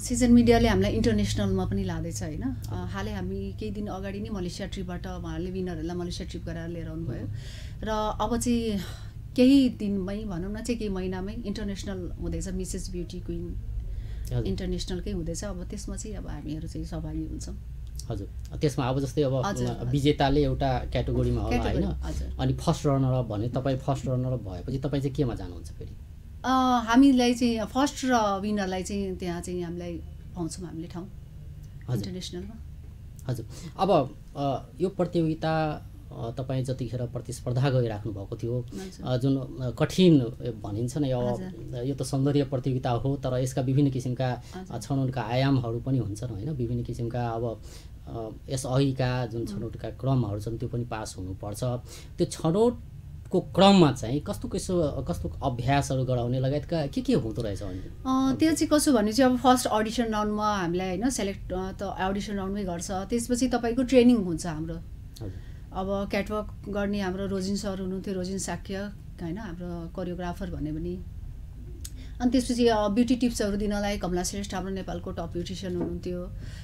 Season मिडियाले हामीलाई इन्टरनेसनलमा पनि लाँदैछ होइन। हालै हामी केही दिन अगाडि नै मलेसिया ट्रिपबाट उहाँहरूले विनरहरूलाई मलेसिया ट्रिप गराएर लिएर आउनुभयो र अब चाहिँ केही दिनमै भनौँ न चाहिँ केही महिनामै इन्टरनेसनल हुँदैछ, मिसेस ब्युटी क्विन इन्टरनेसनलकै हुँदैछ। अब त्यसमा चाहिँ अब हामीहरू चाहिँ सहभागी हुन्छौँ। हजुर, त्यसमा अब जस्तै अब विजेताले एउटा क्याटेगोरीमा होला होइन, अनि फर्स्ट रनर अप भने तपाईँ फर्स्ट रनर अप भएपछि तपाईँ चाहिँ केमा जानुहुन्छ फेरि? हामीलाई चाहिँ फर्स्ट र विनरलाई चाहिँ त्यहाँ चाहिँ हामीलाई पाउँछौँ हामीले ठाउँ इन्टरनेसनलमा। हजुर, अब यो प्रतियोगिता तपाईँ जतिखेर प्रतिस्पर्धा गरिराख्नु भएको थियो, जुन कठिन भनिन्छ न, यो त सौन्दर्य प्रतियोगिता हो, तर यसका विभिन्न किसिमका छनौटका आयामहरू पनि हुन्छन् होइन, विभिन्न किसिमका अब यसअघिका जुन छनौटका क्रमहरू छन् त्यो पनि पास हुनुपर्छ। त्यो छनौटको क्रममा चाहिँ कस्तो अभ्यासहरू गराउने लगायतका के हुँदो रहेछ भने? त्यो चाहिँ कसो भने चाहिँ अब फर्स्ट अडिसन राउन्डमा हामीलाई होइन सेलेक्ट त अडिसन राउन्डमै गर्छ, त्यसपछि तपाईँको ट्रेनिङ हुन्छ हाम्रो। अब क्याटवक गर्ने हाम्रो रोजिन सर हुनुहुन्थ्यो, रोजिन साक्य होइन, हाम्रो कोरियोग्राफर भन्यो भने। अनि त्यसपछि ब्युटी टिप्सहरू दिनलाई कमला श्रेष्ठ हाम्रो नेपालको टप ब्युटिसियन हुनुहुन्थ्यो।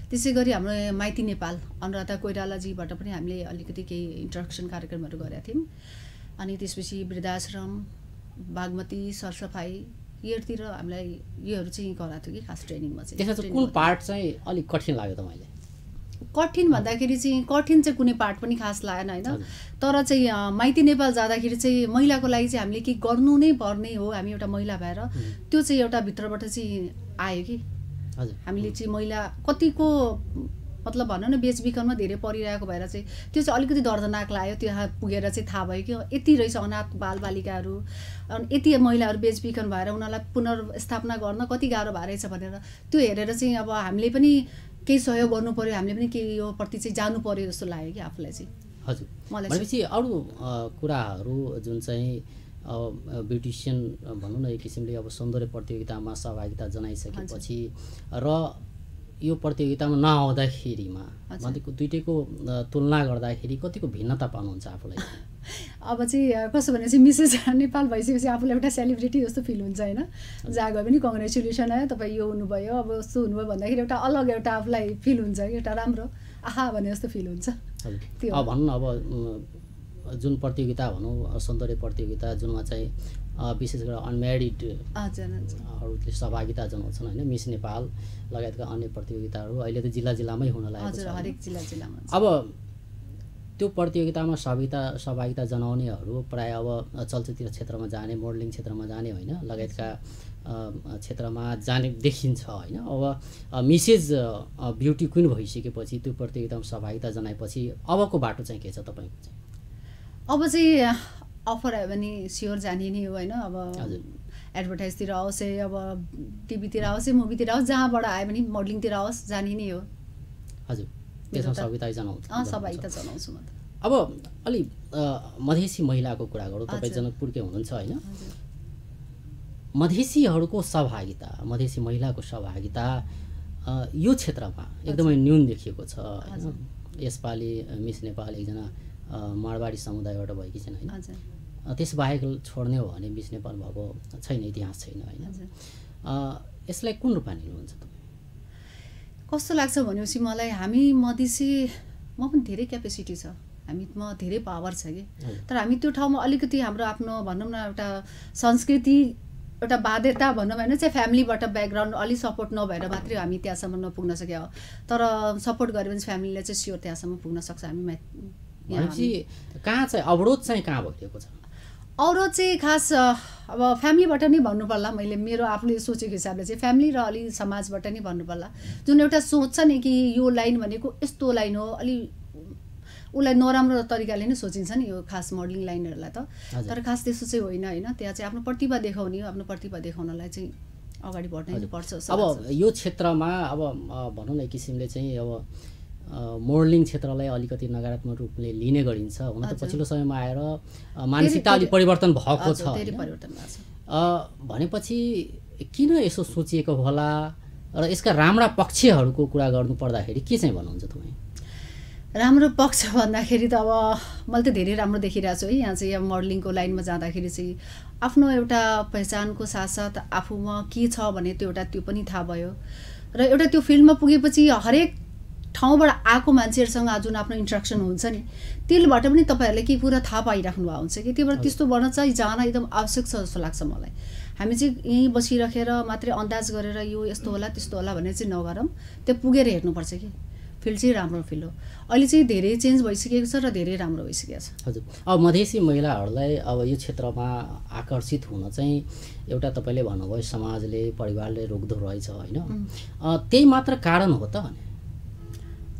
त्यसै गरी हाम्रो माइती नेपाल अनुराधा कोइरालाजीबाट पनि हामीले अलिकति केही इन्ट्रोडक्सन कार्यक्रमहरू गरेका थियौँ। अनि त्यसपछि वृद्धाश्रम, बागमती, सरसफाइ योतिर हामीलाई योहरू चाहिँ गराएको थियो कि खास ट्रेनिङमा चाहिँ। त्यसमा चाहिँ कुन पार्ट चाहिँ अलिक कठिन लाग्यो तपाईँलाई? कठिन भन्दाखेरि चाहिँ कठिन चाहिँ कुनै पार्ट पनि खास लागेन होइन, तर चाहिँ माइती नेपाल जाँदाखेरि चाहिँ महिलाको लागि चाहिँ हामीले के गर्नु नै पर्ने हो, हामी एउटा महिला भएर त्यो चाहिँ एउटा भित्रबाट चाहिँ आयो कि हामीले चाहिँ महिला कतिको मतलब भनौँ न बेचबिखनमा धेरै परिरहेको भएर चाहिँ त्यो चाहिँ अलिकति दर्दनाक लाग्यो। त्यहाँ पुगेर चाहिँ थाहा भयो कि यति रहेछ अनाथ बालबालिकाहरू, अनि यति महिलाहरू बेचबिखन भएर उनीहरूलाई पुनर्स्थापना गर्न कति गाह्रो भएर रहेछ भनेर त्यो हेरेर चाहिँ अब हामीले पनि केही सहयोग गर्नु पर्यो, हामीले पनि केही यो प्रति चाहिँ जानु पर्यो जस्तो लाग्यो कि आफूलाई चाहिँ। हजुर, भनेपछि अरू कुराहरू जुन चाहिँ ब्युटिसियन भनौँ न एक किसिमले अब सौन्दर्य प्रतियोगितामा सहभागिता जनाइसकेपछि र यो प्रतियोगितामा नआउँदाखेरिमा भनेको दुईटैको तुलना गर्दाखेरि कतिको भिन्नता पाउनुहुन्छ आफूलाई? अब चाहिँ कसो भने चाहिँ मिसेस नेपाल भइसकेपछि आफूलाई एउटा सेलिब्रिटी जस्तो फिल हुन्छ होइन, जहाँ गयो पनि कङ्ग्रेचुलेसन है तपाईँ यो हुनुभयो अब यस्तो हुनुभयो भन्दाखेरि एउटा अलग एउटा आफूलाई फिल हुन्छ कि एउटा राम्रो आहा भने जस्तो फिल हुन्छ। त्यो भनौँ न अब जुन प्रतियोगिता भनौँ सौन्दर्य प्रतियोगिता जुनमा चाहिँ विशेष गरेर अनम्यारिडहरूले सहभागिता जनाउँछन् होइन, मिस नेपाल लगायतका अन्य प्रतियोगिताहरू अहिले त जिल्ला जिल्लामै हुन लागेको छ। हरेक जिल्लामा अब त्यो प्रतियोगितामा सहभागिता जनाउनेहरू प्रायः अब चलचित्र क्षेत्रमा जाने, मोडलिङ क्षेत्रमा जाने होइन लगायतका क्षेत्रमा जाने देखिन्छ होइन। अब मिसेज ब्युटी क्विन भइसकेपछि त्यो प्रतियोगितामा सहभागिता जनाएपछि अबको बाटो चाहिँ के छ तपाईँको चाहिँ? अब चाहिँ अफर आयो भने स्योर जाने नै हो होइन। अब एडभर्टाइजतिर आओस्, अब टिभीतिर आओस्, मुभीतिर आओस्, जहाँबाट आयो भने मोडलिङतिर आओस् जाने नै हो। हजुर, त्यसमा सहभागिता जनाउँछु म। अब अलि मधेसी महिलाको कुरा गरौँ, तपाईँ जनकपुरकै हुनुहुन्छ होइन। मधेसीहरूको सहभागिता, मधेसी महिलाको सहभागिता यो क्षेत्रमा एकदमै न्यून देखिएको छ होइन। यसपालि मिस नेपाल एकजना मारवाडी समुदायबाट भएकी छन् होइन, त्यसबाहेक छोड्ने हो भने मिस नेपाल भएको छैन, इतिहास छैन होइन। यसलाई कुन रूपमा लिनुहुन्छ तपाईँ? कस्तो लाग्छ भनेपछि मलाई हामी मधेसीमा पनि धेरै क्यापेसिटी छ, हामीमा धेरै पावर छ कि, तर हामी त्यो ठाउँमा अलिकति हाम्रो आफ्नो भनौँ न एउटा संस्कृति एउटा बाध्यता भनौँ होइन चाहिँ फ्यामिलीबाट ब्याकग्राउन्ड अलिक सपोर्ट नभएर मात्रै हामी त्यहाँसम्म नपुग्न सक्यो, तर सपोर्ट गऱ्यो भने फ्यामिलीले चाहिँ स्योर त्यहाँसम्म पुग्न सक्छ। हामी कहाँ चाहिँ अवरोध चाहिँ कहाँ भइरहेको छ? अवरोध चाहिँ खास अब फ्यामिलीबाट नै भन्नु पर्ला, मैले मेरो आफूले सोचेको हिसाबले चाहिँ फ्यामिली र अलि समाजबाट नै भन्नु पर्ला। जुन एउटा सोच छ नि कि यो लाइन भनेको यस्तो लाइन हो, अलि उसलाई नराम्रो तरिकाले नै सोचिन्छ नि यो खास मोडलिङ लाइनहरूलाई त, तर खास त्यस्तो चाहिँ होइन होइन। त्यहाँ चाहिँ आफ्नो प्रतिभा देखाउने हो, आफ्नो प्रतिभा देखाउनलाई चाहिँ अगाडि बढ्नै पर्छ। अब यो क्षेत्रमा अब भनौँ न एक किसिमले चाहिँ अब मोडलिङ क्षेत्रलाई अलिकति नकारात्मक रूपले लिने गरिन्छ। हुन त पछिल्लो समयमा आएर मानसिकता अलिक परिवर्तन भएको छ भनेपछि किन यसो सोचिएको होला र यसका राम्रा पक्षहरूको कुरा गर्नु पर्दाखेरि के चाहिँ भन्नुहुन्छ तपाईँ? राम्रो पक्ष भन्दाखेरि त अब मैले त धेरै राम्रो देखिरहेको छु है। यहाँ चाहिँ अब मोडलिङको लाइनमा जाँदाखेरि चाहिँ आफ्नो एउटा पहिचानको साथसाथ आफूमा के छ भने त्यो एउटा त्यो पनि थाहा भयो र एउटा त्यो फिल्डमा पुगेपछि हरेक ठाउँबाट आएको मान्छेहरूसँग जुन आफ्नो इन्ट्रेक्सन हुन्छ नि त्यसबाट पनि तपाईँहरूले केही कुरा थाहा पाइराख्नु भएको हुन्छ कि त्यही भएर त्यस्तो गर्न चाहिँ जान एकदम आवश्यक छ जस्तो लाग्छ मलाई। हामी चाहिँ यहीँ बसिराखेर मात्रै अन्दाज गरेर यो यस्तो होला त्यस्तो होला भनेर चाहिँ नगरौँ, त्यो पुगेर हेर्नुपर्छ कि फिल्ड चाहिँ राम्रो फिल्ड हो। अहिले चाहिँ धेरै चेन्ज भइसकेको छ र धेरै राम्रो भइसकेको छ। हजुर, अब मधेसी महिलाहरूलाई अब यो क्षेत्रमा आकर्षित हुन चाहिँ एउटा तपाईँले भन्नुभयो समाजले परिवारले रोक्दो रहेछ होइन, त्यही मात्र कारण हो त भने?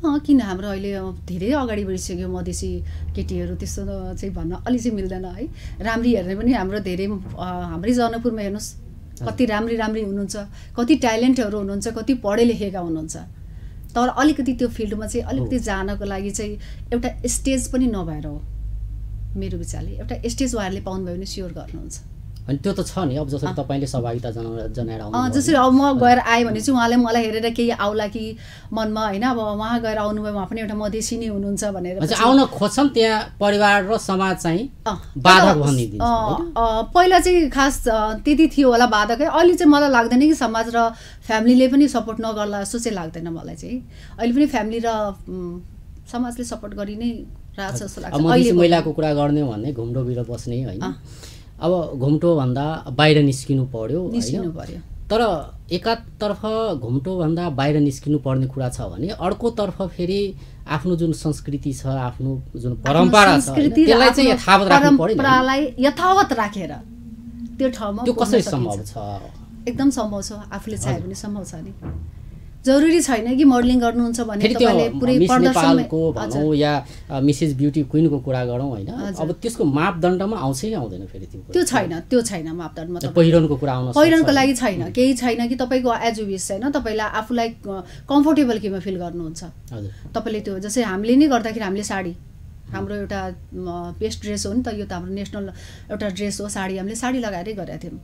किन हाम्रो अहिले धेरै अगाडि बढिसक्यो मधेसी केटीहरू, त्यस्तो चाहिँ भन्न अलि चाहिँ मिल्दैन है। राम्री हेर्ने पनि हाम्रो धेरै हाम्रै जनकपुरमा हेर्नुहोस् कति राम्री हुनुहुन्छ, कति ट्यालेन्टहरू हुनुहुन्छ, कति पढे लेखेका हुनुहुन्छ, तर अलिकति त्यो फिल्डमा चाहिँ अलिकति जानको लागि चाहिँ एउटा स्टेज पनि नभएर हो मेरो विचारले। एउटा स्टेज उहाँहरूले पाउनुभयो भने स्योर गर्नुहुन्छ। अनि त्यो त छ नि, अब जसरी तपाईँले सहभागिता जनाएर आउनु जसरी अब म गएर आएँ भने चाहिँ उहाँले मलाई हेरेर केही आउला कि मनमा होइन, अब उहाँ गएर आउनुभयो उहाँ पनि एउटा मधेसी नै हुनुहुन्छ भनेर आउन खोज्छन्, त्यहाँ परिवार र समाज चाहिँ बाधक भनिदिन्छ। पहिला चाहिँ खास त्यति थियो होला बाधकै, अहिले चाहिँ मलाई लाग्दैन कि समाज र फ्यामिलीले पनि सपोर्ट नगर्ला जस्तो चाहिँ लाग्दैन मलाई चाहिँ। अहिले पनि फ्यामिली र समाजले सपोर्ट गरि नै रहेछ जस्तो लाग्छ। मधेसी महिलाको कुरा गर्ने हो भने घुम्डोभित्र बस्ने होइन, अब घुम्टो भन्दा बाहिर निस्किनु पर्यो, तर एकातर्फ घुम्टो भन्दा बाहिर निस्किनु पर्ने कुरा छ भने अर्कोतर्फ फेरि आफ्नो जुन संस्कृति छ, आफ्नो जुन परम्परा छ त्यसलाई चाहिँ यथावत राख्नु पर्यो। परम्परालाई यथावत राखेर त्यो ठाउँमा त्यो कसरी सम्भव छ? एकदम सम्भव छ, आफूले चाहे भने सम्भव छ नि। जरुरी छैन कि मोडलिङ गर्नुहुन्छ भने तपाईले पुरै प्रदर्शनको भनौँ या मिसेस ब्युटी क्वीनको कुरा गरौँ होइन, अब त्यसको मापदण्डमा आउँछ कि आउँदैन? फेरि त्यो छैन मापदण्डमा। पहिरनको कुरा आउन सक्छ, पहिरनको लागि छैन, केही छैन कि तपाईँको एज यु विस छैन, तपाईँलाई आफूलाई कम्फर्टेबल केमा फिल गर्नुहुन्छ तपाईँले त्यो। जस्तै हामीले नै गर्दाखेरि हामीले साडी, हाम्रो एउटा बेस्ट ड्रेस हो नि त, यो त हाम्रो नेसनल एउटा ड्रेस हो साडी, हामीले साडी लगाएरै गरेका थियौँ।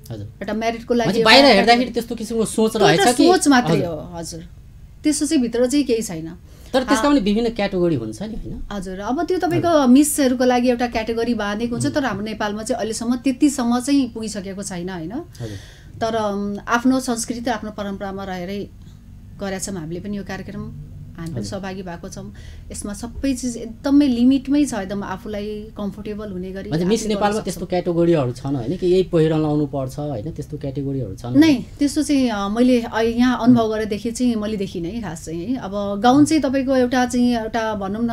एउटा मेरिटको लागि बाहिर हेर्दाखेरि त्यस्तो किसिमको सोच रहेछ कि सोच मात्रै हो। हजुर, त्यसो चाहिँ भित्र चाहिँ केही छैन, तर त्यसका पनि विभिन्न क्याटेगोरी हुन्छ नि होइन? हजुर, अब त्यो तपाईँको मिसहरूको लागि एउटा क्याटेगोरी बाँधेको हुन्छ, तर हाम्रो नेपालमा चाहिँ अहिलेसम्म त्यतिसम्म चाहिँ पुगिसकेको छैन होइन। तर आफ्नो संस्कृति आफ्नो परम्परामा रहेरै गरेका छौँ हामीले पनि यो कार्यक्रम, हामी पनि सहभागी भएको छौँ यसमा। सबै चिज एकदमै लिमिटमै छ, एकदम आफूलाई कम्फर्टेबल हुने गरी। मिस नेपालमा त्यस्तो क्याटेगोरीहरू छन् होइन कि यही पहिरन लाउनु पर्छ होइन, त्यस्तो क्याटेगोरीहरू छन्? नै, त्यस्तो चाहिँ मैले यहाँ अनुभव गरेर देखेँ चाहिँ मैले देखिनँ है खास चाहिँ है। अब गाउन चाहिँ तपाईँको एउटा भनौँ न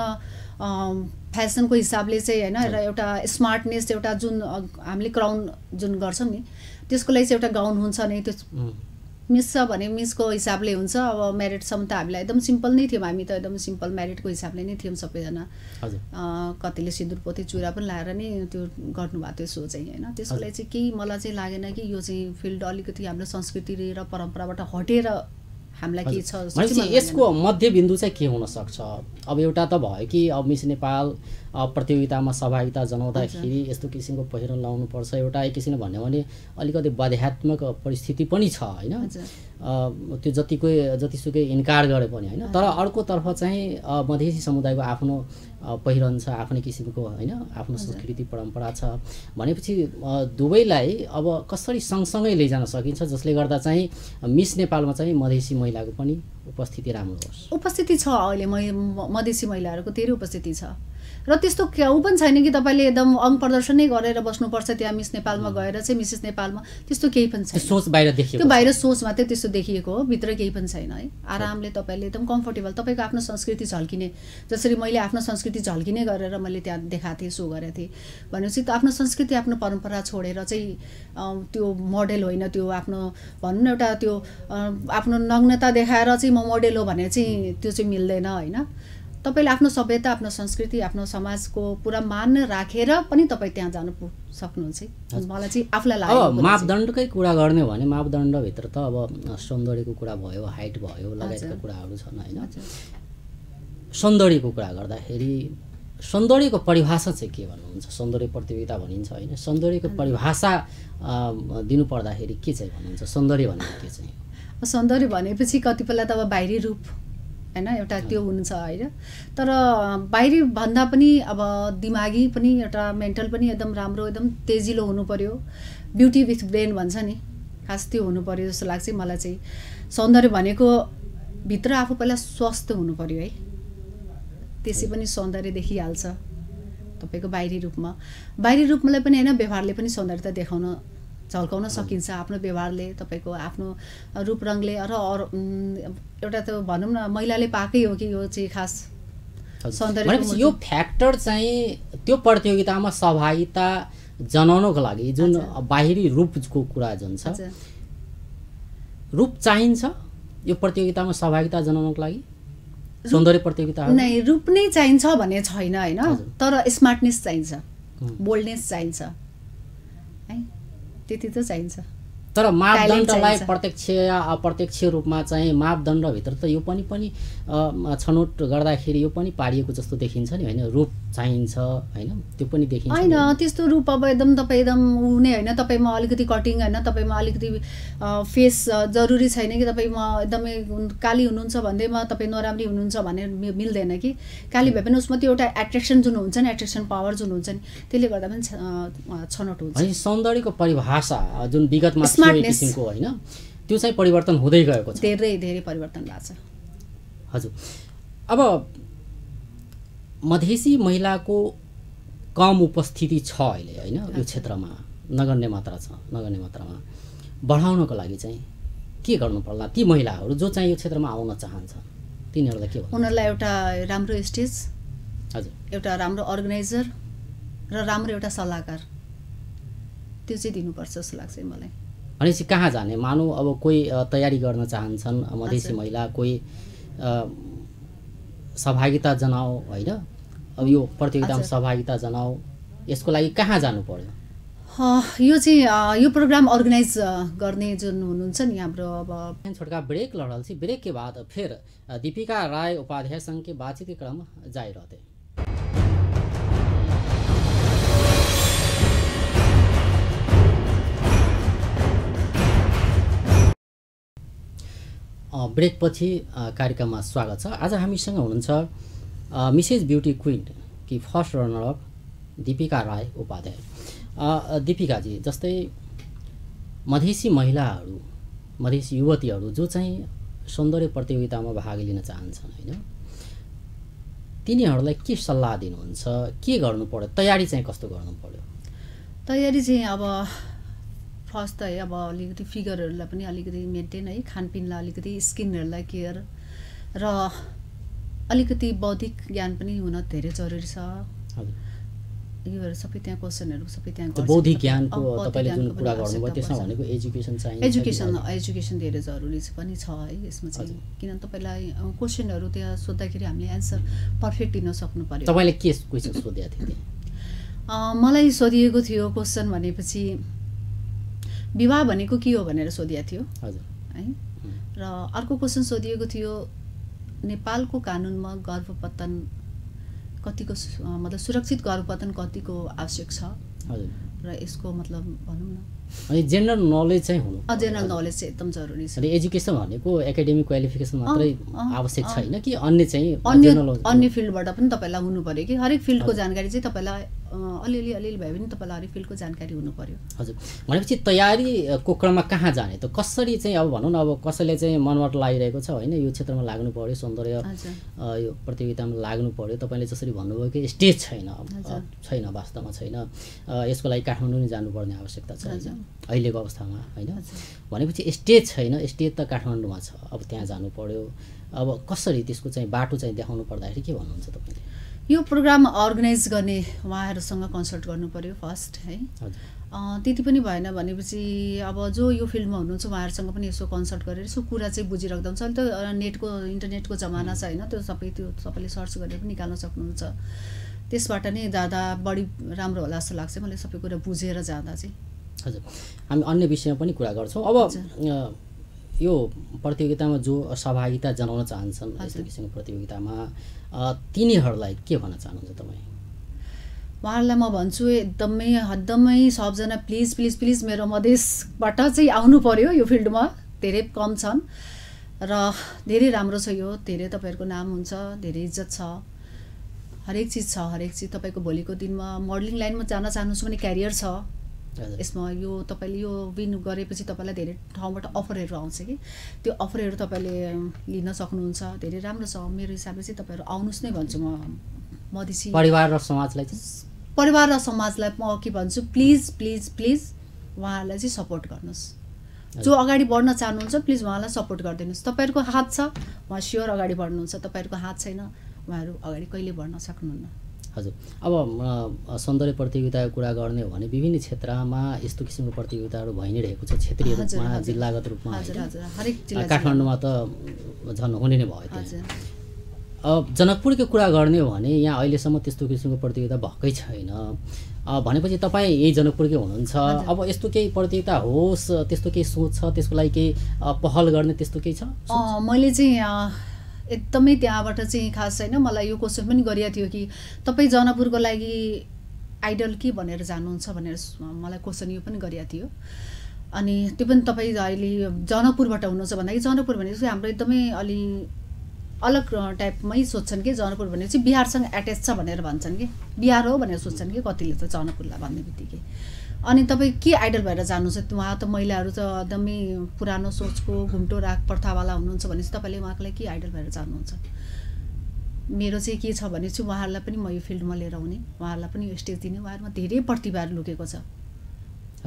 फेसनको हिसाबले चाहिँ होइन, र एउटा स्मार्टनेस, एउटा जुन हामीले क्राउन जुन गर्छौँ नि त्यसको लागि चाहिँ एउटा गाउन हुन्छ नै। त्यो मिस छ भने मिसको हिसाबले हुन्छ। अब म्यारिडसम्म त हामीलाई एकदम सिम्पल नै थियौँ, हामी त एकदम सिम्पल म्यारिडको हिसाबले नै थियौँ सबैजना। कतिले सिन्दुर पोते चुरा पनि लाएर नै त्यो गर्नुभएको थियो सो चाहिँ होइन। त्यसको लागि चाहिँ केही मलाई चाहिँ लागेन कि यो चाहिँ फिल्ड अलिकति हाम्रो संस्कृति र परम्पराबाट हटेर हामीलाई के छ। यसको मध्यबिन्दु चाहिँ के हुन सक्छ? अब एउटा त भयो कि अब मिस नेपाल प्रतियोगितामा सहभागिता जनाउँदाखेरि यस्तो किसिमको पहिरन लाउनु पर्छ, एउटा एक किसिमले भन्यो भने अलिकति बाध्यात्मक परिस्थिति पनि छ होइन, त्यो जतिसुकै इन्कार गरे पनि होइन। तर अर्कोतर्फ चाहिँ मधेसी समुदायको आफ्नो पहिरन छ, आफ्नै किसिमको होइन, आफ्नो संस्कृति परम्परा छ भनेपछि दुवैलाई अब कसरी सँगसँगै लैजान सकिन्छ जसले गर्दा चाहिँ मिस नेपालमा चाहिँ मधेसी महिलाको पनि उपस्थिति राम्रो होस्? उपस्थिति छ, अहिले मधेसी महिलाहरूको धेरै उपस्थिति छ र त्यस्तो ऊ पनि छैन कि तपाईँले एकदम अङ्ग प्रदर्शन नै गरेर बस्नुपर्छ त्यहाँ मिस नेपालमा गएर चाहिँ। मिसेस नेपालमा त्यस्तो केही पनि छैन, सोच बाहिर देखिएको, त्यो बाहिर सोच मात्रै त्यस्तो देखिएको हो, भित्र केही पनि छैन है। आरामले तपाईँले एकदम कम्फर्टेबल तपाईँको आफ्नो संस्कृति झल्किने, जसरी मैले आफ्नो संस्कृति झल्किने गरेर मैले त्यहाँ देखाएको थिएँ, सो गरेको थिएँ भनेपछि त आफ्नो संस्कृति आफ्नो परम्परा छोडेर चाहिँ त्यो मोडेल होइन, त्यो आफ्नो भनौँ न एउटा त्यो आफ्नो नग्नता देखाएर चाहिँ म मोडेल हो भने चाहिँ त्यो चाहिँ मिल्दैन होइन। तपाईँले आफ्नो सभ्यता आफ्नो संस्कृति आफ्नो समाजको पुरा मान राखेर पनि तपाईँ त्यहाँ जानु सक्नुहुन्छ। मलाई चाहिँ आफूलाई लाग्यो। अब मापदण्डकै कुरा गर्ने हो भने मापदण्डभित्र त अब सौन्दर्यको कुरा भयो, हाइट भयो, लगायतका कुराहरू छन् होइन। सौन्दर्यको कुरा गर्दाखेरि सौन्दर्यको परिभाषा चाहिँ के भन्नुहुन्छ? सौन्दर्य प्रतियोगिता भनिन्छ होइन, सौन्दर्यको परिभाषा दिनु पर्दाखेरि के चाहिँ भन्नुहुन्छ? सौन्दर्य भनेको के चाहिँ? सौन्दर्य भनेपछि कतिपय त अब बाहिरी रूप होइन, एउटा त्यो हुन्छ होइन, तर बाहिरी भन्दा पनि अब दिमागी पनि एउटा मेन्टल पनि एकदम राम्रो एकदम तेजिलो हुनु पर्यो। ब्युटी विथ ब्रेन भन्छ नि, खास त्यो हुनु पर्यो जस्तो लाग्छ मलाई चाहिँ। सौन्दर्य भनेको भित्र आफू पहिला स्वस्थ हुनु पर्यो है, त्यसै पनि सौन्दर्य देखिहाल्छ तपाईँको बाहिरी रूपलाई पनि होइन, व्यवहारले पनि सौन्दर्यता देखाउन झल्काउन सकिन्छ। आफ्नो व्यवहारले, तपाईँको आफ्नो रूप रङले र एउटा त भनौँ न महिलाले पाएकै हो कि यो चाहिँ खास सौन्दर्य। भनेपछि यो फ्याक्टर चाहिँ त्यो प्रतियोगितामा सहभागिता जनाउनको लागि जुन बाहिरी रूपको कुरा जुन छ, रूप चाहिन्छ यो प्रतियोगितामा सहभागिता जनाउनको लागि? सौन्दर्य प्रतियोगिता नै रूप नै चाहिन्छ भन्ने छैन होइन, तर स्मार्टनेस चाहिन्छ, बोल्डनेस चाहिन्छ है, त्यति त चाहिन्छ। तर मापदण्डलाई प्रत्यक्ष या अप्रत्यक्ष रूपमा चाहिँ मापदण्डभित्र त यो पनि छनौट गर्दाखेरि यो पनि पारिएको जस्तो देखिन्छ नि होइन, रूप चाहिन्छ होइन, त्यो पनि देखिन्छ होइन। त्यस्तो रूप अब तपाईँ एकदम ऊ नै होइन, तपाईँमा अलिकति कटिङ होइन, तपाईँमा अलिकति फेस जरुरी छैन कि तपाईँमा एकदमै काली हुनुहुन्छ भन्दैमा तपाईँ नराम्री हुनुहुन्छ भन्ने मिल्दैन कि। काली भए पनि उसमा त्यो एउटा एट्र्याक्सन जुन हुन्छ नि, एट्र्याक्सन पावर जुन हुन्छ नि, त्यसले गर्दा पनि छनौट हुन्छ। सौन्दर्यको परिभाषा जुन विगतमा किसिमको होइन, त्यो चाहिँ परिवर्तन हुँदै गएको छ, धेरै परिवर्तन भएको छ। हजुर, अब मधेसी महिलाको कम उपस्थिति छ अहिले होइन यो क्षेत्रमा, नगण्य मात्रामा बढाउनको लागि चाहिँ के गर्नु पर्ला? ती महिलाहरू जो चाहिँ यो क्षेत्रमा आउन चाहन्छ तिनीहरूलाई के भन्नु? उनीहरूलाई एउटा राम्रो स्टेज, हजुर, एउटा राम्रो अर्गनाइजर र राम्रो एउटा सल्लाहकार, त्यो चाहिँ दिनुपर्छ जस्तो लाग्छ मलाई। भनेपछि कहाँ जाने? मानौ अब कोही तयारी गर्न चाहन्छन् मधेसी महिला, कोही सहभागिता जनाऊ होइन, अब यो प्रतियोगितामा सहभागिता जनाऊ, यसको लागि कहाँ जानु पर्यो? यो चाहिँ यो प्रोग्राम अर्गनाइज गर्ने जुन हुनुहुन्छ नि हाम्रो, अब छोटका ब्रेक लड़ल छी, ब्रेक के बाद फिर दीपिका राय उपाध्याय संघ के बातचीत के क्रम जारी रहते। ब्रेक पछि कार्यक्रममा स्वागत छ। आज हामीसँग हुनुहुन्छ मिसेस ब्युटी क्वीन कि फर्स्ट रनर अप दीपिका राय उपाध्याय। दीपिकाजी, जस्तै मधेसी महिलाहरू, मधेसी युवतीहरू जो चाहिँ सौन्दर्य प्रतियोगितामा भाग लिन चाहन्छन् होइन, तिनीहरूलाई के सल्लाह दिनुहुन्छ? के गर्नु पर्यो? तयारी चाहिँ कस्तो गर्नु पर्यो? तयारी चाहिँ अब फर्स्ट त अब अलिकति फिगरहरूलाई पनि अलिकति मेन्टेन है, खानपिनलाई अलिकति, स्किनहरूलाई केयर र अलिकति बौद्धिक ज्ञान पनि हुन धेरै जरुरी छ। योहरू सबै त्यहाँ क्वेसनहरू सबै त्यहाँ गर्छ। बौद्धिक ज्ञानको तपाईले जुन कुरा गर्नुभयो त्यसमा भनेको एजुकेसन चाहिन्छ। एजुकेसन धेरै जरुरी पनि छ है यसमा चाहिँ, किनभने तपाईलाई क्वेसनहरू त्यहाँ सोद्धाखेरि हामीले एन्सर पर्फेक्ट दिन सक्नु पर्यो। तपाईले के क्वेसन सोधेको थियो? मलाई सोधिएको थियो क्वेसन भनेपछि विवाह भनेको के हो भनेर सोधिएको थियो है, र अर्को क्वेसन सोधिएको थियो नेपालको कानुनमा गर्भपतन कतिको मतलब सुरक्षित गर्भपतन कतिको आवश्यक छ र यसको मतलब भनौँ न अनि जेनरल नलेज चाहिँ हुनु, जेनरल नलेज चाहिँ एकदम जरुरी छ। अनि एजुकेसन भनेको एकाडेमिक क्वालिफिकेसन मात्रै आवश्यक छैन कि अन्य चाहिँ अन्य फिल्डबाट पनि तपाईलाई हुनु पर्यो कि हरेक फिल्डको जानकारी चाहिँ तपाईलाई अलिअलि भए पनि तपाईलाई हरेक फिल्डको जानकारी हुनु पर्यो। हजुर, भनेपछि तयारीको क्रममा कहाँ जाने त? कसरी चाहिँ अब भनौँ न, अब कसैले चाहिँ मनबाट लागिरहेको छ होइन यो क्षेत्रमा लाग्नु पर्यो, सौन्दर्य यो प्रतियोगितामा लाग्नु पर्यो, तपाईँले जसरी भन्नुभयो कि स्टेज छैन वास्तवमा छैन, यसको लागि काठमाडौँ नै जानुपर्ने आवश्यकता छ अहिलेको अवस्थामा होइन, भनेपछि स्टेज छैन, स्टेज त काठमाडौँमा छ, अब त्यहाँ जानु पर्यो। अब कसरी त्यसको चाहिँ बाटो चाहिँ देखाउनु पर्दाखेरि के भन्नुहुन्छ तपाईँले? यो प्रोग्राम अर्गनाइज गर्ने उहाँहरूसँग कन्सल्ट गर्नु पर्यो फर्स्ट है। त्यति पनि भएन भनेपछि अब जो यो फिल्डमा हुनुहुन्छ उहाँहरूसँग पनि यसो कन्सल्ट गरेर यसो कुरा चाहिँ बुझिराख्दा हुन्छ। अहिले त इन्टरनेटको जमाना छ होइन, त्यो सबैले सर्च गरेर पनि निकाल्न सक्नुहुन्छ। त्यसबाट नै जाँदा बढी राम्रो होला जस्तो लाग्छ मलाई, सबै कुरा बुझेर जाँदा चाहिँ। हजुर, हामी अन्य विषयमा पनि कुरा गर्छौँ। अब यो प्रतियोगितामा जो सहभागिता जनाउन चाहन्छन् यस्तो किसिमको प्रतियोगितामा तिनीहरूलाई के भन्न चाहनुहुन्छ तपाईँ? उहाँहरूलाई म भन्छु एकदमै सबजना प्लिज मेरो मधेसबाट चाहिँ आउनु पर्यो। यो फिल्डमा धेरै कम छन् र धेरै राम्रो छ यो, धेरै तपाईँहरूको नाम हुन्छ, धेरै इज्जत छ, हरेक चिज छ, हरेक चिज तपाईँको भोलिको दिनमा मोडलिङ लाइनमा जान चाहनुहुन्छ भने क्यारियर छ यसमा यो तपाईले यो विन गरेपछि तपाईलाई धेरै ठाउँबाट अफरहरू आउँछ कि त्यो अफरहरू तपाईले लिन सक्नुहुन्छ धेरै राम्रो छ मेरो हिसाबले चाहिँ तपाईहरु आउनुस् नै भन्छु म मधेसी परिवार र समाजलाई म के भन्छु प्लिज प्लिज प्लिज उहाँहरूलाई चाहिँ सपोर्ट गर्नुस् जो अगाडि बढ्न चाहनुहुन्छ प्लिज उहाँलाई सपोर्ट गरिदिनुस् तपाईहरुको हात छ उहाँ स्योर अगाडि बढ्नुहुन्छ तपाईहरुको हात छैन उहाँहरु अगाडि कहिले बढ्न सक्नुहुन्न हजुर अब सौन्दर्य प्रतियोगिताको कुरा गर्ने हो भने विभिन्न क्षेत्रमा यस्तो किसिमको प्रतियोगिताहरू भइ नै रहेको छ क्षेत्रीय रूपमा जिल्लागत रूपमा हरेक जिल्ला काठमाडौँमा त झन् हुने नै भयो त्यहाँ अब जनकपुरको कुरा गर्ने हो भने यहाँ अहिलेसम्म त्यस्तो किसिमको प्रतियोगिता भएकै छैन भनेपछि तपाईँ यही जनकपुरकै हुनुहुन्छ अब यस्तो केही प्रतियोगिता होस् त्यस्तो केही सोच छ त्यसको लागि केही पहल गर्ने त्यस्तो केही छ मैले चाहिँ एकदमै त्यहाँबाट चाहिँ खास छैन मलाई यो क्वेसन पनि गरिएको थियो कि तपाईँ जनकपुरको लागि आइडल के भनेर जान्नुहुन्छ भनेर मलाई क्वेसन यो पनि गरिएको थियो अनि त्यो पनि तपाईँ अहिले जनकपुरबाट हुनुहुन्छ भन्दाखेरि जनकपुर भनेपछि हाम्रो एकदमै अलि अलग टाइपमै सोच्छन् कि जनकपुर भनेको चाहिँ बिहारसँग एट्याच छ भनेर भन्छन् कि बिहार हो भनेर सोच्छन् कि कतिले त जनकपुरलाई भन्ने बित्तिकै अनि तपाईँ के आइडल भएर जानुहुन्छ उहाँ त महिलाहरू त एकदमै पुरानो सोचको घुम्टो राग प्रथावाला हुनुहुन्छ भनेपछि तपाईँले उहाँको लागि के आइडल भएर जानुहुन्छ मेरो चाहिँ के छ भने चाहिँ उहाँहरूलाई पनि म यो फिल्डमा लिएर आउने उहाँहरूलाई पनि यो स्टेज दिने उहाँहरूमा धेरै प्रतिभाहरू लुकेको छ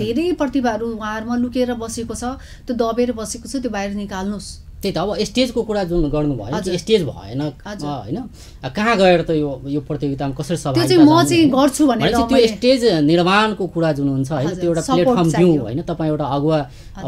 धेरै प्रतिभाहरू उहाँहरूमा लुकेर बसेको छ त्यो दबेर बसेको छ त्यो बाहिर निकाल्नुहोस् त्यही त अब स्टेजको कुरा जुन गर्नुभयो कि स्टेज भएन हैन कहाँ गएर त यो प्रतियोगितामा कसरी सहभागिता त्यो चाहिँ म चाहिँ गर्छु भनेर त्यो स्टेज निर्माणको कुरा जुन हुन्छ हैन त्यो एउटा प्लेटफर्म दिउँ हैन तपाईँ एउटा अगुवा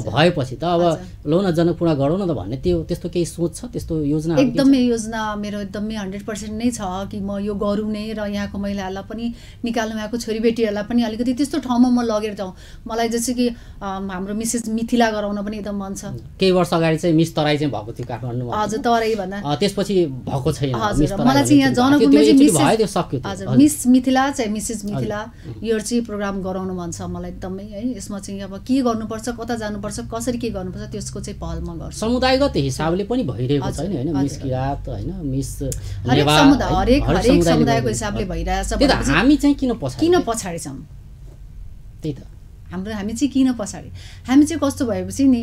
भएपछि त अब लौ न जनकपुरमा गरौँ न त भन्ने त्यस्तो केही सोच छ त्यस्तो योजना एकदमै योजना मेरो एकदमै 100% नै छ कि म यो गरौँ नै र यहाँको महिलाहरूलाई पनि निकाल्नु यहाँको छोरीबेटीहरूलाई पनि अलिकति त्यस्तो ठाउँमा म लगेर जाउँ मलाई जस्तो कि हाम्रो मिसेस मिथिला गराउन पनि एकदम मन छ केही वर्ष अगाडि चाहिँ मिस तराई चाहिँ भएको थियो काठमाडौँमा हजुर तराई भन्दा त्यसपछि भएको छैन मलाई चाहिँ यहाँ जनकपुरमा चाहिँ हजुर मिस मिथिला चाहिँ मिसेस मिथिला यो चाहिँ प्रोग्राम गराउनु मन छ मलाई एकदमै है यसमा चाहिँ अब के गर्नुपर्छ कता जानुपर्छ कसरी के गर्नुपर्छ त्यसको चाहिँ पहल म गर्छु समुदायगत हिसाबले पनि भइरहेको छ हैन मिस किरात हैन मिस हरेक समुदायको हिसाबले भइरहेछ हामी चाहिँ किन पछाडी छौँ त्यही त हामी चाहिँ किन पछाडी हामी चाहिँ कस्तो भएपछि नि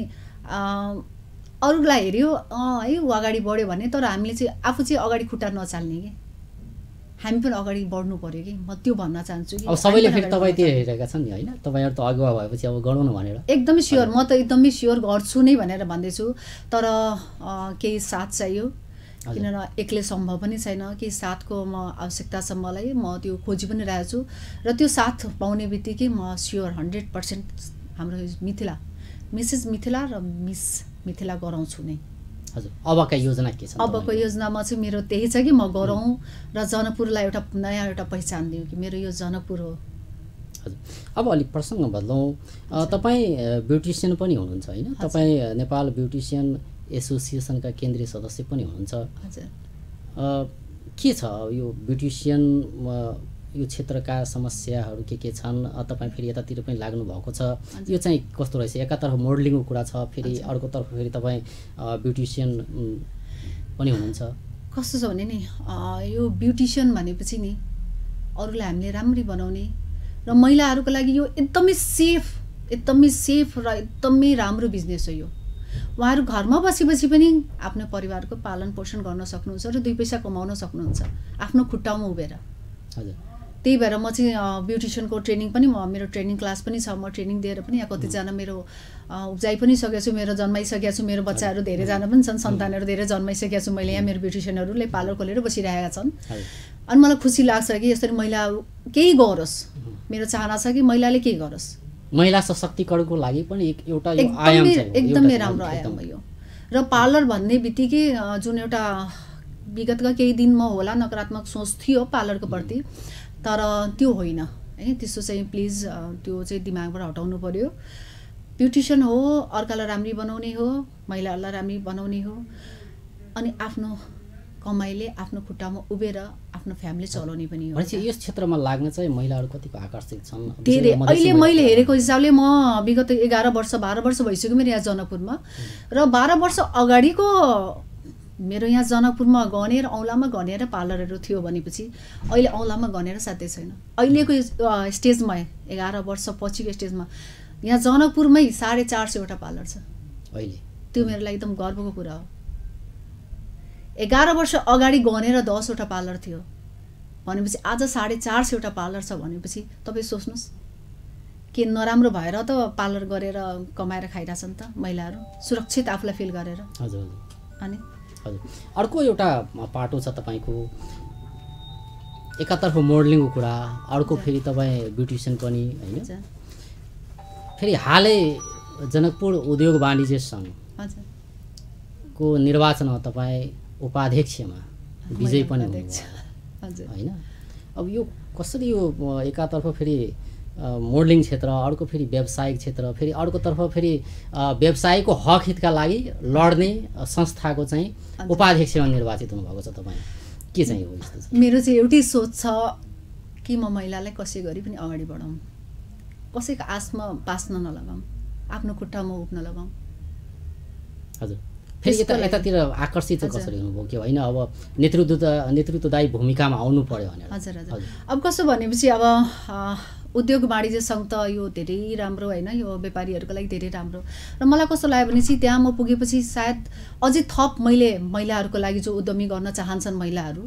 अरूलाई हेऱ्यो है ऊ अगाडि बढ्यो भने तर हामीले चाहिँ आफू चाहिँ अगाडि खुट्टा नचाल्ने कि हामी पनि अगाडि बढ्नु पर्यो कि म त्यो भन्न चाहन्छु कि अब सबैले फेरि तपाईँ हेरेका छन् नि हैन तपाईहरु त अगुवा भएपछि अब गरौँ न भनेर एकदमै स्योर म त एकदमै स्योर गर्छु नै भनेर भन्दैछु तर केही साथ चाहियो किनभने एक्लै सम्भव पनि छैन केही साथको म आवश्यकता छ मलाई म त्यो खोजी पनि रहेको छु र त्यो साथ पाउने बित्तिकै म स्योर 100% हाम्रो मिथिला मिसेस मिथिला र मिस मिथिला गराउँछु नै हजुर अबका योजना के छ अबको योजनामा चाहिँ मेरो त्यही छ कि म गरौँ र जनकपुरलाई एउटा नयाँ एउटा पहिचान दिउँ कि मेरो यो जनकपुर हो हजुर अब अलिक प्रसङ्ग बदलौँ तपाईँ ब्युटिसियन पनि हुनुहुन्छ हैन तपाईँ नेपाल ब्युटिसियन एसोसिएसनका केन्द्रीय सदस्य पनि हुनुहुन्छ हजुर के छ यो ब्युटिसियन यो क्षेत्रका समस्याहरू के छन् तपाईँ फेरि यतातिर पनि लाग्नु भएको छ यो चाहिँ कस्तो रहेछ एकातर्फ मोडलिङको कुरा छ फेरि अर्कोतर्फ फेरि तपाईँ ब्युटिसियन पनि हुनुहुन्छ कस्तो छ भने नि यो ब्युटिसियन भनेपछि नि अरूलाई हामीले राम्ररी बनाउने र महिलाहरूको लागि यो एकदमै सेफ र एकदमै राम्रो बिजनेस हो यो उहाँहरू घरमा बसी पनि आफ्नो परिवारको पालन पोषण गर्न सक्नुहुन्छ र 2 पैसा कमाउन सक्नुहुन्छ आफ्नो खुट्टामा उभिएर हजुर त्यही भएर म चाहिँ ब्युटिसियनको ट्रेनिङ पनि मेरो ट्रेनिङ क्लास पनि छ म ट्रेनिङ दिएर पनि यहाँ कतिजना मेरो उब्जाइ पनि सकेको छु मेरो जन्माइसकेको छु मेरो बच्चाहरू धेरैजना पनि छन् सन्तानहरू धेरै जन्माइसकेको छु मैले यहाँ मेरो ब्युटिसियनहरूले पार्लर खोलेर बसिरहेका छन् अनि मलाई खुसी लाग्छ कि यसरी महिला केही गरोस् मेरो चाहना छ कि महिलाले केही गरोस् महिला सशक्तिकरणको लागि पनि एउटा यो आयाम छ एकदमै राम्रो आयाम हो यो र पार्लर भन्ने बित्तिकै जुन एउटा विगतका केही दिनमा होला नकारात्मक सोच थियो पार्लरको प्रति तर त्यो होइन है त्यसो चाहिँ प्लिज त्यो चाहिँ दिमागबाट हटाउनु पर्यो ब्युटिसियन हो अर्कालाई राम्री बनाउने हो महिलाहरूलाई राम्री बनाउने हो अनि आफ्नो कमाइले आफ्नो खुट्टामा उभिएर आफ्नो फ्यामिली चलाउने पनि हो भनेपछि यस क्षेत्रमा लाग्न चाहिँ महिलाहरू कतिको आकर्षित छन् धेरै अहिले मैले हेरेको हिसाबले म विगत 11 वर्ष 12 वर्ष भइसक्यो मेरो यहाँ जनकपुरमा र 12 वर्ष अगाडिको मेरो यहाँ जनकपुरमा गनेर औँलामा गनेर पार्लरहरू थियो भनेपछि अहिले औँलामा गनेर साध्यै छैन। अहिलेको स्टेजमा 11 वर्ष पछिको स्टेजमा यहाँ जनकपुरमै 450 पार्लर छ अहिले। त्यो मेरो लागि एकदम गर्वको कुरा हो। 11 वर्ष अगाडि गनेर 10 पार्लर थियो भनेपछि आज 450 पार्लर छ भनेपछि तपाईँ सोच्नुहोस् के नराम्रो भएर त पार्लर गरेर कमाएर खाइरहेछन् त महिलाहरू सुरक्षित आफूलाई फिल गरेर। हजुर अनि हजुर अर्को एउटा पाटो छ तपाईँको, एकातर्फ मोडलिङको कुरा, अर्को फेरि तपाईँ ब्युटिसियन पनि होइन। फेरि हालै जनकपुर उद्योग वाणिज्य सङ्घको निर्वाचनमा तपाईँ उपाध्यक्षमा विजय पनि हुनुभयो होइन। अब यो कसरी यो एकातर्फ फेरि मोडलिङ क्षेत्र, अर्को फेरि व्यावसायिक क्षेत्र, फेरि अर्कोतर्फ फेरि व्यवसायको हक हितका लागि लड्ने संस्थाको चाहिँ उपाध्यक्षमा निर्वाचित हुनुभएको छ तपाईँ, के चाहिँ हो यस्तो? मेरो चाहिँ एउटै सोच छ कि म महिलालाई कसै गरी पनि अगाडि बढाउँ, कसैको आशमा बाँच्न नलगाउँ, आफ्नो खुट्टामा उभिन लगाउँ। हजुर फेरि यतातिर आकर्षित चाहिँ कसरी हुनुभयो कि होइन अब नेतृत्वदायी भूमिकामा आउनु पर्यो भनेर? हजुर हजुर अब कस्तो भनेपछि अब उद्योग वाणिज्य सङ्घ त यो धेरै राम्रो होइन, यो व्यापारीहरूको लागि धेरै राम्रो। र मलाई कस्तो लाग्यो भनेपछि त्यहाँ म पुगेपछि सायद अझै थप मैले महिलाहरूको लागि जो उद्यमी गर्न चाहन्छन्, महिलाहरू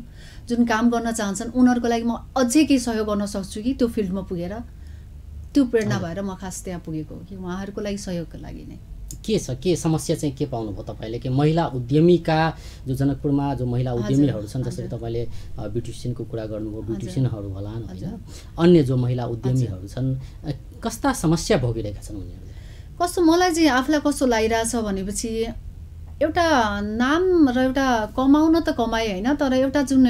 जुन काम गर्न चाहन्छन् उनीहरूको लागि म अझै केही सहयोग गर्न सक्छु कि त्यो फिल्डमा पुगेर, त्यो प्रेरणा भएर म खास त्यहाँ पुगेको हो कि उहाँहरूको लागि सहयोगको लागि नै। के छ, के समस्या चाहिँ के पाउनुभयो तपाईँले कि महिला उद्यमीका जो जनकपुरमा जो महिला उद्यमीहरू छन्, जसरी तपाईँले ब्युटिसियनको कुरा गर्नुभयो, ब्युटिसियनहरू होला होइन, अन्य जो महिला उद्यमीहरू छन् कस्ता समस्या भोगिरहेका छन् उनीहरूले? कस्तो मलाई चाहिँ आफूलाई कस्तो लागिरहेछ भनेपछि एउटा नाम र एउटा कमाउन त कमाए होइन, तर एउटा जुन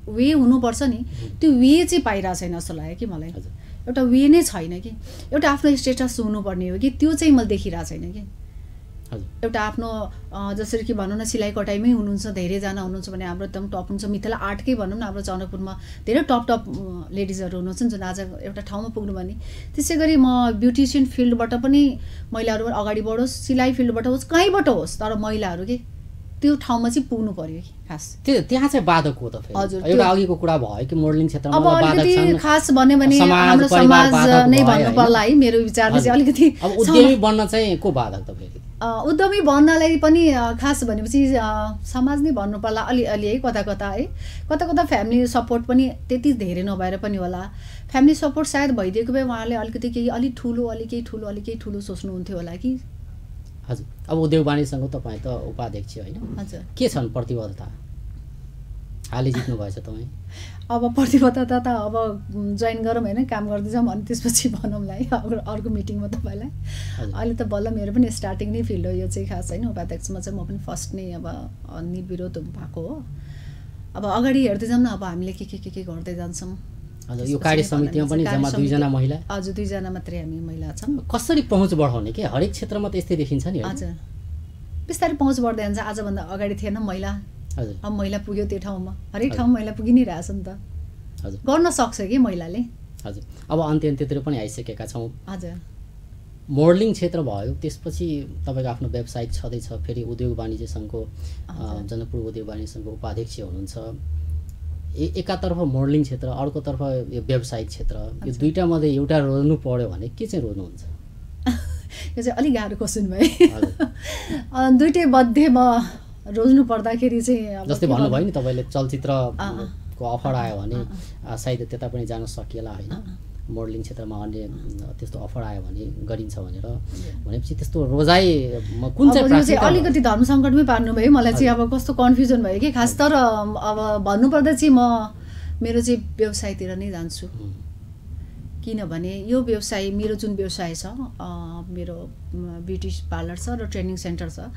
वे हुनुपर्छ नि त्यो वे चाहिँ पाइरहेको छैन जस्तो लाग्यो कि मलाई। एउटा वे नै छैन कि, एउटा आफ्नो स्टेटस हुनुपर्ने हो कि त्यो चाहिँ मैले देखिरहेको छैन कि। एउटा आफ्नो जसरी कि भनौँ न सिलाइ कटाइमै हुनुहुन्छ धेरैजना हुनुहुन्छ भने हाम्रो एकदम टप हुन्छ, मिथिला आर्टकै भनौँ न हाम्रो जनकपुरमा धेरै टप लेडिजहरू हुनुहुन्छ जुन आज एउटा ठाउँमा पुग्नु भने। त्यसै गरी म ब्युटिसियन फिल्डबाट पनि महिलाहरू अगाडि बढोस्, सिलाइ फिल्डबाट होस्, कहीँबाट होस्, तर महिलाहरू के त्यो ठाउँमा चाहिँ पुग्नु पर्यो कि खास। त्यहाँ चाहिँ बाधक हो त फेरि। हजुर एउटा अघिको कुरा भयो कि मोडलिङ क्षेत्रमा अब अलिकति खास भन्यो भने हाम्रो समाज नै भन्नु पर्ला है, मेरो विचारमा चाहिँ अलिकति। अब उद्यमी बन्न चाहिँ को बाधक त फेरि? उद्यमी बन्नलाई पनि खास भनेपछि समाज नै भन्नु पर्ला अलि है, कता है, कता फ्यामिली सपोर्ट पनि त्यति धेरै नभएर पनि होला। फ्यामिली सपोर्ट सायद भइदिएको भए उहाँहरूले अलिकति केही केही ठुलो सोच्नुहुन्थ्यो होला कि। हजुर अब उद्योग वाणिज्य सङ्घको तपाईँ त उपाध्यक्ष होइन, हजुर के छन् प्रतिबद्धता? हालै जित्नु भएछ तपाईँ, अब प्रतिबद्धता त अब जोइन गरौँ होइन, काम गर्दैछौँ अनि त्यसपछि भनौँला है अर्को मिटिङमा तपाईँलाई। अहिले त बल्ल मेरो पनि स्टार्टिङ नै फिल्ड हो यो चाहिँ खास होइन, उपाध्यक्षमा चाहिँ म पनि फर्स्ट नै अब निर्विरोध भएको हो। अब अगाडि हेर्दै जाउँ न, अब हामीले के गर्दै जान्छौँ। हजुर यो कार्य समितिमा पनि जम्मा 2 जना महिला? हजुर 2 जना मात्रै हामी महिला छौँ। कसरी पहुँच बढाउने के हरेक क्षेत्रमा त यस्तै देखिन्छ नि? हजुर बिस्तारै पहुँच बढ्दै जान्छ। आजभन्दा अगाडि थिएन महिला, हजुर अब महिला पुग्यो त्यो ठाउँमा, हरेक ठाउँमा महिला पुगि नै रहेछ नि त। हजुर गर्न सक्छ कि महिलाले। हजुर अब अन्त्यतिर पनि आइसकेका छौँ। हजुर मोडलिङ क्षेत्र भयो, त्यसपछि तपाईँको आफ्नो व्यावसायिक छँदैछ, फेरि उद्योग वाणिज्य सङ्घको जनकपुर उद्योग वाणिज्य सङ्घको उपाध्यक्ष हुनुहुन्छ। एकातर्फ मोडलिङ क्षेत्र, अर्कोतर्फ यो व्यावसायिक क्षेत्र, यो दुईटा मध्ये एउटा रोज्नु पर्यो भने के चाहिँ रोज्नुहुन्छ? यो चाहिँ अलिक गाह्रो क्वेसन भयो। दुईटै मध्येमा रोज्नु पर्दाखेरि चाहिँ जस्तै भन्नुभयो नि तपाईँले चलचित्रको अफर आयो भने सायद त्यता पनि जान सकिएला होइन, मोडलिङ क्षेत्रमा अन्य त्यस्तो अफर आयो भने गरिन्छ भनेर भनेपछि त्यस्तो रोजाइ कुन चाहिँ अलिकति धर्म सङ्कटमै पार्नुभयो मलाई चाहिँ। अब कस्तो कन्फ्युजन भयो कि खास, तर अब भन्नुपर्दा चाहिँ म मेरो चाहिँ व्यवसायतिर नै जान्छु, किनभने यो व्यवसाय मेरो जुन व्यवसाय छ मेरो ब्युटी पार्लर छ र ट्रेनिङ सेन्टर छ,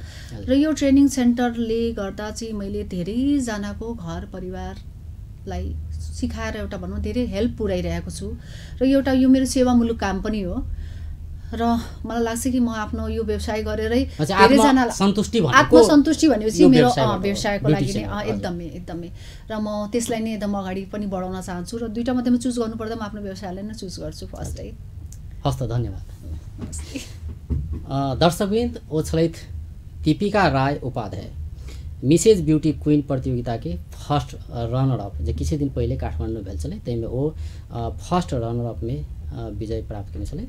र यो ट्रेनिङ सेन्टरले गर्दा चाहिँ मैले धेरैजनाको घर परिवारलाई सिकाएर एउटा भनौँ धेरै हेल्प पुर्याइरहेको छु, र एउटा यो मेरो सेवामूलक काम पनि हो। र मलाई लाग्छ कि म आफ्नो यो व्यवसाय गरेरै धेरैजनालाई आत्मसन्तुष्टि भनेपछि मेरो व्यवसायको लागि नै एकदमै र म त्यसलाई नै एकदम अगाडि पनि बढाउन चाहन्छु, र दुईटा मध्येमा चुज गर्नुपर्दा म आफ्नो व्यवसायलाई नै चुज गर्छु फर्स्ट है। हस् त धन्यवाद। दर्शकवृन्द, ओछलैत दीपिका राय उपाध्याय मिसेज ब्यूटी क्वीन प्रतियोगिता के फर्स्ट रनर अप जो किसी दिन पहले काठमांडू भेल चले तैमें वो फर्स्ट रनर अप में विजय प्राप्त करने चले।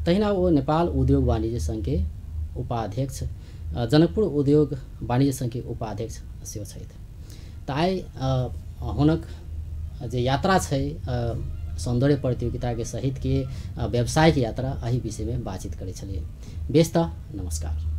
तहिना वो नेपाल उद्योग वाणिज्य संघ के उपाध्यक्ष जनकपुर उद्योग वाणिज्य संघ के उपाध्यक्ष सेवा छैत ताई हुनक जे यात्रा छै सौंदर्य प्रतियोगिता के सहित के व्यावसायिक यात्रा एही विषय में बातचीत करे छलिए। बेस त नमस्कार।